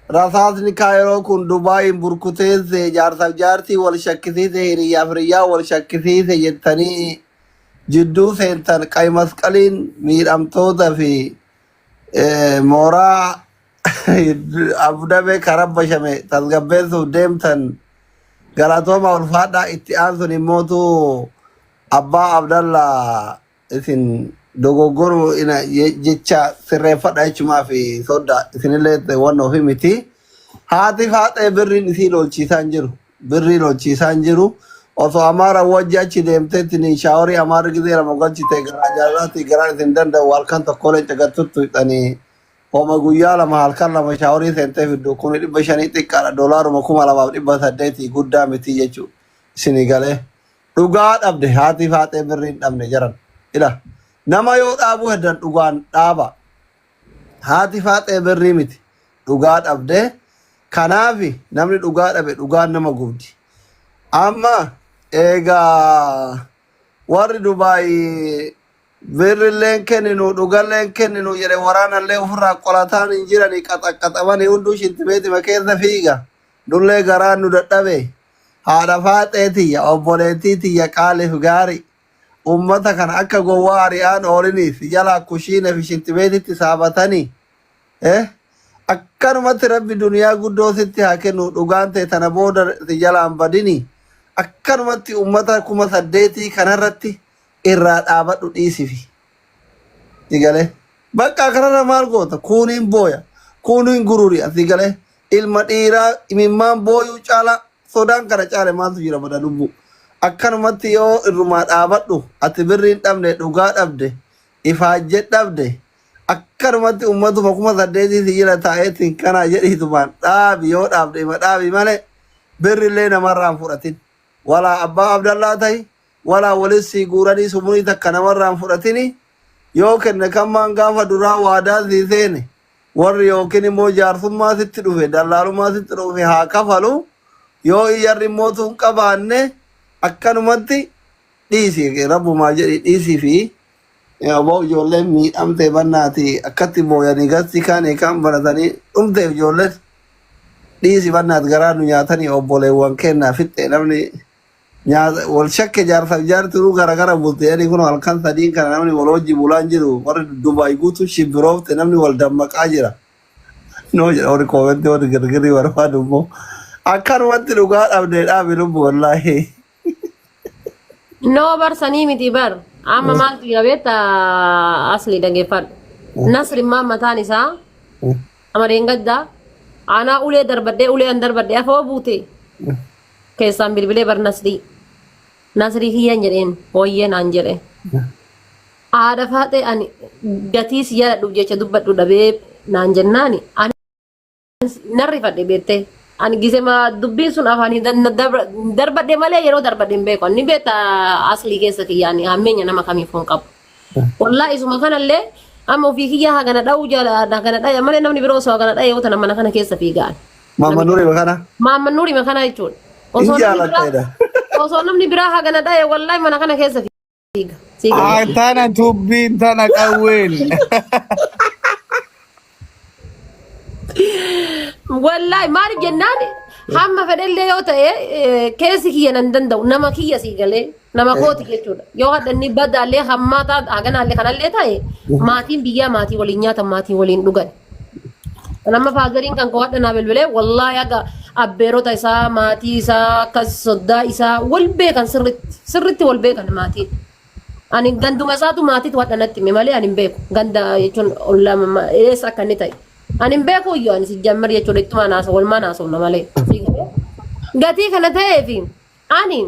Rasaasni Kaayiroo kun Dubaayin burkuteesse, jaarsaaf jaartii wal shakkisiise, hiriyyaaf hiriyyaa wal shakkisiise jettanii jidduu seentan. Qay masqaliin miidhamtoota fi mooraa Abudabee karabbashame tasgabbeessuuf deemtan, galatooma, ulfaadhaa. Itti aansun immootu abbaa Abdallaa isin dogoggoru ina jecha sirreeffadha jechumaa fi sodda isinillee waan ofii miti. Haati Faaxee birriin isii lolchiisaa hin jiru. Birrii lolchiisaa hin jiru. Osoo Amaara wajji achi deemteetti shaaworii Amaarri gizee lama galchite garaa jaalalaatti garaan isin danda'u halkan tokko leenca gattuttu hidhanii homa guyyaa 2 halkan 2 shaaworii seentee fiddu. 500,000 xiqqaadha, doolaaruma 2,800 guddaa miti jechuudha. Isinii galee. Dhugaa dhabde haati Faaxee, birrii hin dhabne jaran. Ila nama yoo dhaabuu heddan dhugaan dhaaba. Haati Faaxee birrii miti, dhugaa dhabde. Kanaafi namni dhugaa dhabe dhugaan nama gubdi. Amma eegaa warri Dubaay birrilleen kenninu dhugalleen kenninu jedhe, waraanallee ofirraa qolataan hin jirani, qaxaqqaxamanii hunduu shintibeetima keessa fiiga. Nullee garaan nu dadhabe. Haadha Faaxee tiyya, obboleettii tiyya qaaliif gaari, ummata kana akka gowwaa ari'aan oolinii si jalaa kushiina fi shintibeetitti saabatanii akkanumatti rabbi duniyaa guddoo sitti haa kennu. Dhugaan ta'e tana booda si jalaan badini. Akkanumatti ummata 8,000 kanarratti irraa dhaabadhu, dhiisifi. Si galee? Bakka kanarra maal goota? Kuuniin booya, kuuniin gururi. Asii galee ilma dhiiraa imimmaan booyuu caala sodaan kana caale maaltu jira? Bada lubbuu. Akkanumatti yoo irrumaa dhaabadhu. Ati birriin dhabne, dhugaa dhabde, ifaajje dhabde. Akkanumatti ummatuma 8,000 si jira taa'eetiin kanaa jedhiitumaan dhaabi. Yoo dhaabde ima dhaabi malee birrillee namarraa hin fudhatin. Walaa abbaa Abdallaa ta'i, walaa walis sii guuranii sumunii takka namarraa hin fudhatini. Yoo kenne kammaan gaafa duraa waadaa sii seene warri yookiin immoo jaarsummaa sitti dhufe, dallaalummaa sitti dhufe haa kafalu. Yoo iyyarri immoo tun qabaanne akkanumatti dhiisi, rabbumaa jedhi dhiisii. Fi obbo ijoolleen miidhamte bannaati akkatti booyanii gasti kaan kaan baratanii dhumteef ijoolleen dhiisi bannaat, garaa nu nyaatanii obboleewwan kennaa fixxe. Namni nyaata wal shakke, jaarsaaf jaartinuu garagara bulte jedhanii. Kun halkan sadiin kana namni wal wajji bulaan jiru. Warri Dubaay guutuu shibbiroofte, namni wal dammaqaa jira. Noo jedha warri koomentii, warri girgirii barbaadu immoo akkanumatti dhugaa dhabdee dhaabi lubbu wallaahi. No, barsanii miti bar. Amma maaltu jira beektaa? Asli dhaggeeffadhu. Nasri immaa mataan isaa amareen gaddaa anaa ulee darbadhee, ulee an darbadhee afoo buute keessaan bilbilee bar Nasrii. Nasrii kiyyan jedheen, hooyyee naan jedhe. Haadha Faaxee ani gatii si jaaladhuuf jecha dubbadhu dhabee naan jennaani ani nan rifadhe beektee. Ani gisema dubbiin sun afaanii darbadhe malee yeroo darbadhe hin beeku. Ani beekta aslii keessa kiyya ani hammeenya nama kamiifuu hin qabu. Wallaahi isuma kanallee amma ofii kiyya hagana dha'uu jala hagana dhaya malee namni biroo osoo hagana dhaya yoo tana mana kana keessa fiigaan. Maamma Nurii kana. Maamma Nurii kana jechuudha. Hin Osoo namni biraa jaalatteedha. osoo namni biraa hagana dhaya wallaahi mana kana keessa fiiga. Fiiga. Ah, tana tubbiin tana qawween. Wallaahi maaliif jennaan hamma fedhellee yoo ta'e keessi kiyya nan danda'u, nama kiyya sii galee nama kooti jechuudha. Yoo hadhanni badaallee hammaataa haganaallee kanallee ta'e maatiin biyyaa maatii waliin nyaatan, maatii waliin dhugan. Nama faazariin kan koo hadha naa bilbilee wallaahi haga abbeerota isaa, maatii isaa, akkas soddaa isaa wal beekan, sirritti sirritti wal beekan maatiin. Ani ganduma isaatu maatiitu hadha natti hime malee ani hin beeku. Ganda jechuun ollaa eessa akka inni ta'e. Ani hin beeku iyyuu ani sijjammar jechuudha, ittumaan haasa walumaan haasofna malee. Gatii kana ta'eefi ani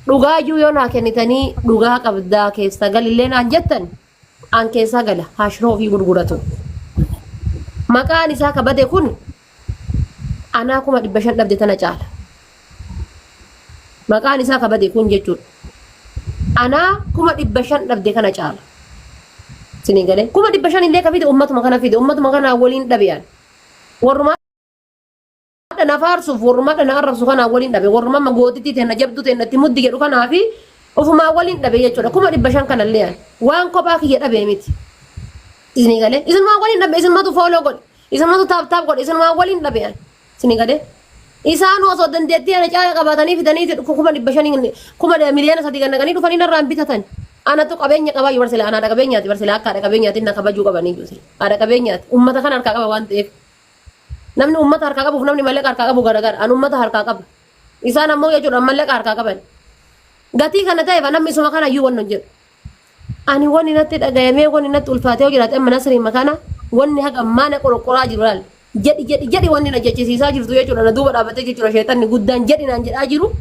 dhugaayyuu yoo naa kennitanii dhugaa qabdaa keessa galillee naan jettan an keessaa gala, hashiroo ofii gurguratu. Maqaan isaa ka bade kun anaa 500,000 dhabde tana caala. Maqaan isaa ka bade kun jechuudha. Anaa 500,000 dhabde kana caala. Isinii galee 500,000 illee ka fide ummatuma kana fide, ummatuma kana waliin dhabe ani. Warrumaa na faarsuuf, warrumaa na arrabsu kanaa waliin dhabe, warrumaa amma gootitti teenna jabduu teenna itti muddi jedhu kanaa fi ofumaa waliin dhabe jechuudha. 500,000 kanallee ani waan kophaa kiyya dhabee miti. Isinii galee isinumaa waliin dhabe, isinumatu follow godhe. Isinumatu tap tap godhe isinumaan waliin dhabe ani. Isinii galee. Isaan osoo dandeettii ana caala qabaatanii fidanii 500,000 3 miliyoona gannaqanii dhufanii narraa hin bitatan. Anatu qabeenya qabaa yoo barsila ana haadha qabeenyaati barsila akka haadha qabeenyaatti na kabajuu qabanii jiru. Haadha qabeenyaati. Uummata kana harkaa qaba waan ta'eef. Namni uummata harkaa qabuuf namni mallaqa harkaa qabu garagara. An uummata harkaa qaba. Isaan ammoo jechuudha mallaqa harkaa qaban. Gatii kana ta'eef namni isuma kana iyyuu wannan jedhu. Ani wanni natti dhagayamee wanni natti ulfaatee yoo jiraate amma Nasriima kana wanni haga ammaa na qorqoraa jiru laal. Jedhi jedhi jedhi wanni na jechisiisaa jirtu jechuudha na duuba dhaabbatee jechuudha sheexanni guddaan jedhi naan jedhaa jiru.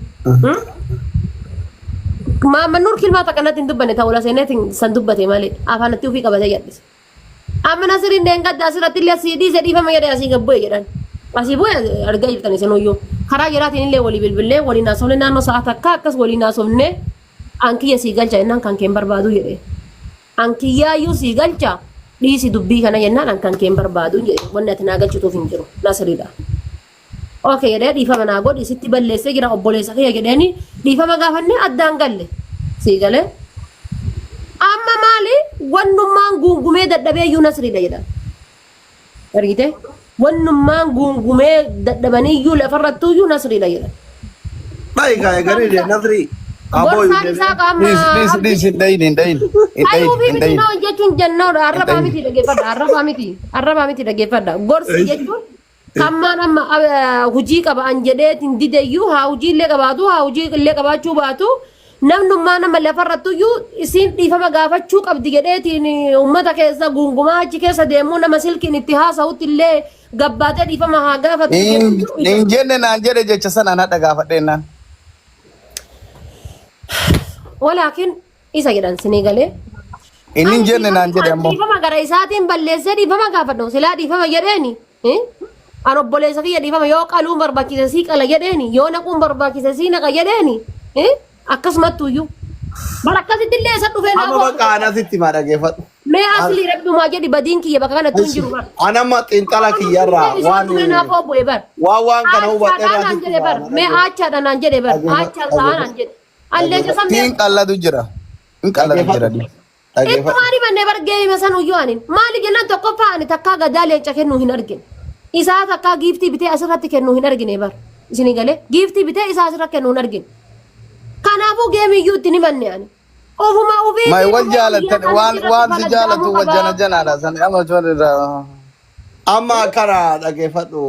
Maamman Nuur kilmaa takka natti hin dubbanne ta'uu seeneetiin san dubbate malee afaanatti ofii qabatee jedhise. Amma Nasriin deengadda asirratti illee asii dhiise dhiifama jedhee asii gad bu'e jedhan. Asii bu'e argaa jirtan isinuyyuu. Karaa jiraatiin illee walii bilbillee waliin haasofne naannoo sa'a takka akkas waliin haasofne an kiyya sii galcha jennaan kan keen barbaadu jedhe. An kiyyaayyuu sii galcha dhiisi dubbii kana jennaan an kan keen barbaadu jedhe. Wanni ati naa galchituuf hin jiru. Nasriidha. Okay jedhee dhiifama naa godhi sitti balleessee jira obboleessa kiyya jedheeni dhiifama gaafannee addaan galle. Sii galee. Amma maali wannummaan guungumee dadhabee iyyuu Nasriidha jedhan. Argite? Wannummaan guungumee dadhabanii iyyuu lafarrattuu iyyuu Nasriidha jedhan. Dhayi kaa eeganii dee Nasrii. Aboo Gorsaan isaa qaama Dhiis dhiis dhiis hin dhayin hin dhayin hin dhayin Ayuu fi hin miti dhayin. noo jechuun jennoodha. Arrabaa dhayin. miti dhaggeeffadha. Arrabaa miti. Arrabaa miti dhaggeeffadha. Gorsi jechuun kammaan amma hojii qaba an jedheetiin dideyyuu haa hojii illee qabaatu haa hojii illee qabaachuu baatu namnummaa nama lafarrattuyyuu isiin dhiifama gaafachuu qabdi jedheetiin uummata keessa guungumaa achi keessa deemuu nama silkiin itti haasa'utti illee gabbaatee dhiifama haa gaafatu Hin jedhuyyuu isa. hin jenne naan jedhe jecha sanaan hadha gaafadheennaan. Walaakin isa jedhan sinii galee. Inni hin Ani jenne naan jedhe dhiifama ammoo. dhiifama gara isaatiin balleessee dhiifama gaafadhu. Silaa dhiifama jedheeni. An obboleessa kiyya dhiifama yoo qaluun barbaachise sii qala jedheeni. Yoo naquun barbaachise sii naqa jedheeni. Akkasumattu iyyuu. Bara akkasitti illee isa dhufee naa Amma bakka boo'u. ana sitti maa dhageeffadhu. Mee asli rabbumaa jedhi badiin kiyya bakka kanatti hin jiru bar. Ana amma xiinxala kiyyarraa Isa waan dhufee naa bu'e bar. waan waan kana hubadhe Aachaadhaa irraa naan sitti jedhe bar. maa Mee dhaggeeffadhu. aachaadha naan jedhe bar. Dhageeffadhu. Aachaan sa'aa naan jedhe. Alleenca sammee Hin qallatu jira. Hin qallatu jira. Dhageeffadhu. Dhageeffadhu. Ittumaan himanne bar geeyima san uyyuu anin. Maali jennaan tokkoffaa ani takkaa gadaa leenca kennuu hin argine. Isaa takkaa giiftii bitee asirratti kennuu hin argine bar. Isinii galee giiftii bitee isaa asirra kennuu hin argine. Kanaafuu geemiyyuu itti himanne ani. Ofuma Mai ofiitiin wal dhufee guyyaa jaalatan kan waan irratti waan si jaalatu faladdaamuu wal jana qabaa. janaadha san amma chon irraa. Amma akkana dhageeffadhu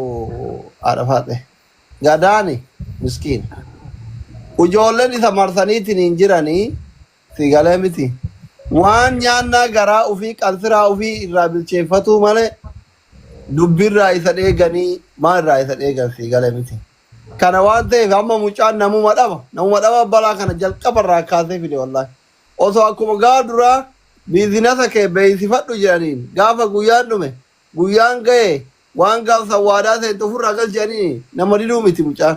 haadha faadhe. Gadaani miskiina. Ijoolleen isa marsaniitiin hin jiranii si galee miti. Waan nyaannaa garaa ofii qansiraa ofii irraa bilcheeffatuu malee dubbirraa isa dheeganii maal irraa isa dheegan si galee miti. Kana waan ta'eef amma mucaan namuma dhaba. Namuma dhaba balaa kana jalqaba irraa kaasee fide wallaahi. Osoo akkuma gaafa duraa biizinasa kee beeksifadhu jedhaniin gaafa guyyaan dhume guyyaan ga'e waan gaaf sawwaadaa seentu ofirraa galchanii nama diduu miti mucaan.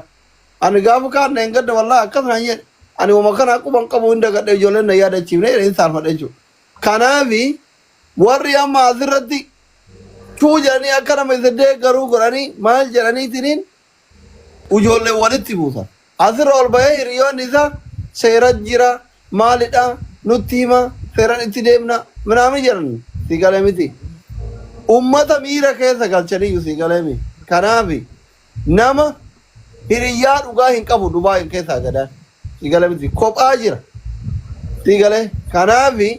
Ani gaafa kaan na hin gadda wallaahi akkas naan jedhe. Ani wama kana quban qabu hin dagadhe ijoolleen na yaadachiifne jedhe hin saalfadhe jechuudha. Kanaafi warri amma asirratti chuu jedhanii akka nama isa deeggaruu godhanii maal jedhaniitiniin ijoollee walitti buusan. Asirra ol bahee hiriyoonni isaa seera jira maalidha nutti hima seeran itti deemna minaamin jedhan si galee miti. Ummata miira keessa galchaniyyuu si galee mi. Kanaafi nama hiriyyaa dhugaa hin qabu Dubaay keessaa gadaan si galee miti kophaa jira si galee kanaafi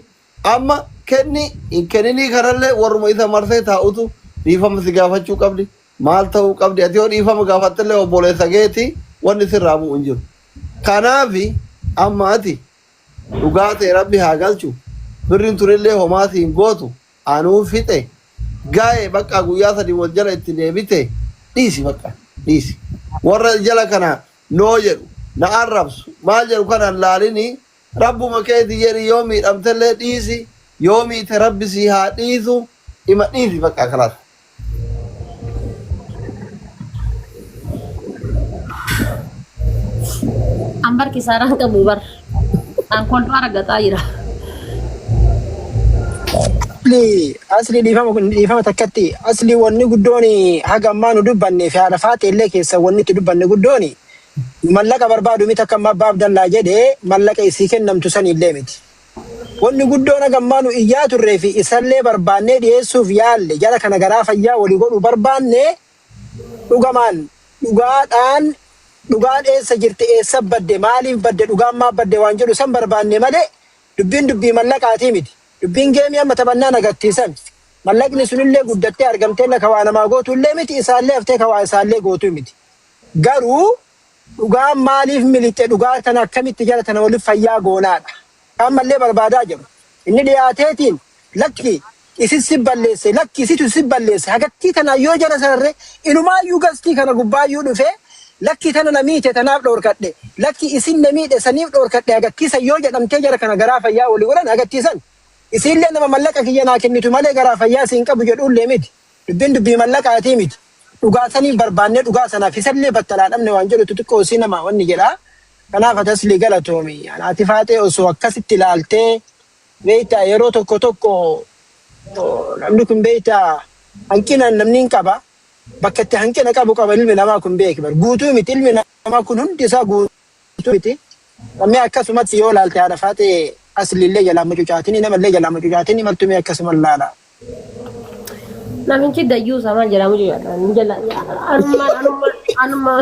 amma kenni hin kenninii kanallee warruma isa marsee taa'utu dhiifama si gaafachuu qabdi maal ta'uu qabdi ati yoo dhiifama gaafattellee obboleessa keeti wanni sirraa bu'u hin jiru. Kanaafi amma ati dhugaa ta'e rabbi haa galchu birriin tunillee homaa si hin gootu anuu fixe gaa'e bakka guyyaa 3 wal jala itti deebite dhiisi bakka dhiisi. Warra jala kana noo jedhu na arrabsu maal jedhu kana hin laalini rabbuma keeti jedhi yoo miidhamtellee dhiisi yoo miite rabbi si haa dhiisu ima dhiisi bakka kalaas. An bar kisaaraan qabu bar. An kolfaa raggaxaa jira. Asli asli dhiifama kun dhiifama takkatti asli wanni guddoon haga ammaa nu dubbanne fi haadha faate illee keessa wanni itti dubbanne guddoon mallaqa barbaadu miti akka amma abbaa Abdallaa jedhe mallaqa isii kennamtu sani illee miti. Wanni guddoon haga ammaa nu iyyaa turree fi isallee barbaannee dhiyeessuuf yaalle jara kana garaa fayyaa walii godhuu barbaanne dhugamaan dhugaadhaan dhugaan eessa jirti eessa badde maaliif badde dhugaan maaf badde waan jedhu san barbaanne malee dubbiin dubbii mallaqaatii miti. Dubbiin geemii amma taphannaan agartiisan. Mallaqni sunillee guddattee argamtee ka waa namaa gootuullee miti isaallee haftee ka waa isaallee gootuu miti. Garuu dhugaan maaliif miliqxe dhugaa tana akkamitti jara tana waliif fayyaa goonaadha. Ammallee barbaadaa jiru. Inni dhiyaateetiin lakki isin si balleesse lakki isitu si balleesse hagattii tana yoo jara sararre inumaayyuu gastii kana gubbaayyuu dhufee lakki tana na miite tanaaf dhoorkadhe lakki isin na miidhe saniif dhoorkadhe hagattiisan yoo jedhamtee jara kana garaa fayyaa walii godhan hagattiisan. Isiillee nama mallaqa kiyya naa kennitu malee garaa fayyaa siin qabu jedhuullee miti. Dubbiin dubbii mallaqaatii miti. Dhugaa saniif barbaannee dhugaa sanaaf isallee battalaa dhabne waan jedhu xixiqqoo isii nama wanni jedha. Kanaaf ati Aslii galatoomi. Ati Faaxee osoo akkasitti ilaaltee beektaa yeroo tokko tokko namni kun beektaa hanqina namni hin qaba. Bakka itti hanqina qabu qaba ilmi namaa kun beeki bar. Guutuu miti ilmi namaa kun hundi isaa guutuu miti. Namni akkasumatti yoo ilaalte haadha Faaxee Asliillee jalaa mucucaatini namallee jalaa mucucaatini maltu mee akkasuma ilaala. Namichi dayyuu samaa jedhamu jechuudha. Jala anuma anuma anuma.